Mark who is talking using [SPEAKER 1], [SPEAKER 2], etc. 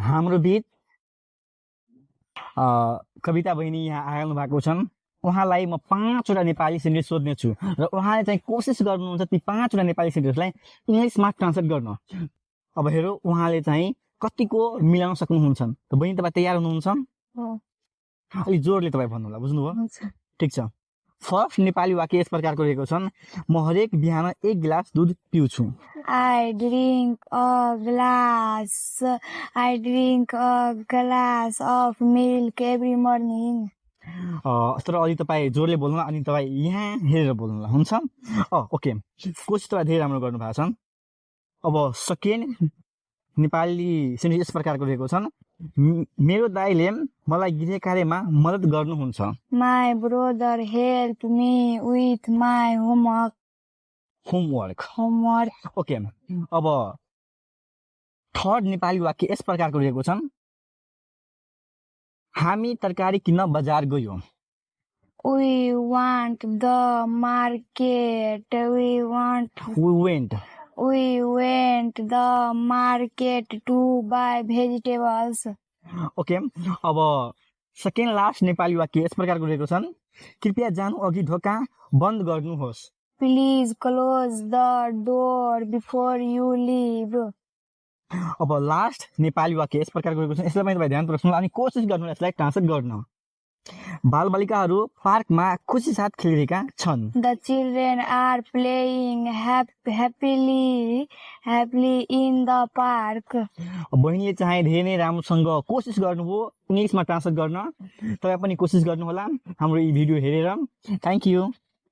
[SPEAKER 1] हाम्रो बीच कविता बहिनी यहाँ आइरहनु भएको छन्। उहाँलाई म 5 वटा नेपाली सेन्टेन्स सोध्ने छु र उहाँले चाहिँ कोसिस गर्नुहुन्छ ती 5 वटा नेपाली सेन्टेन्सलाई इङ्ग्लिसमा ट्रान्सलेट गर्न। अब हेरौँ उहाँले चाहिँ कतिको मिलाउन सक्नुहुन्छ। त बहिनी तपाईँ तयार हुनुहुन्छ? अलि जोडले तपाईँ भन्नुहोला, बुझ्नुभयो? ठिक छ। फर्स्ट नेपाली वाक्य यस प्रकारको रहेको छन्। म हरेक बिहान 1 गिलास दुध पिउँछु।
[SPEAKER 2] I drink a glass of milk every morning.
[SPEAKER 1] तर अलि तपाईँ जोडले बोल्नु अनि तपाईँ यहाँ हेरेर बोल्नु हुन्छ। ओके, कोसिस तपाईँ धेरै राम्रो गर्नु भएको छ। अब सेकेन्ड नेपाली सेन्टेन्स यस प्रकारको रहेको छन्। मेरो दाइले मलाई गृह कार्यमा मद्दत गर्नुहुन्छ।
[SPEAKER 2] My brother help me with my homework.
[SPEAKER 1] Okay, अब थर्ड नेपाली वाक्य यस प्रकारको रहेको छन्। हामी तरकारी किन्न बजार गयौँ।
[SPEAKER 2] We went the market. We went the market to buy vegetables.
[SPEAKER 1] Okay, अब सेकेन्ड लास्ट नेपाली वाक्य यस प्रकारको रहेको छन्। कृपया जानु अघि ढोका बन्द गर्नुहोस्।
[SPEAKER 2] Please close the door before you leave.
[SPEAKER 1] अब लास्ट नेपाली वाक्य यस प्रकारको रहेको छ। यसलाई पनि तपाईँ ध्यानपूर्वक सुन्नु अनि कोसिस गर्नु यसलाई ट्रान्सलेट गर्न। बालबालिकाहरू पार्कमा खुसी साथ खेलिरहेका छन्।
[SPEAKER 2] The children are playing happily in the park.
[SPEAKER 1] बहिनीले चाहिँ धेरै नै राम्रोसँग कोसिस गर्नुभयो इङ्ग्लिसमा ट्रान्सलेट गर्न। तपाईँ पनि कोसिस गर्नुहोला हाम्रो यी भिडियो हेरेर। Thank you.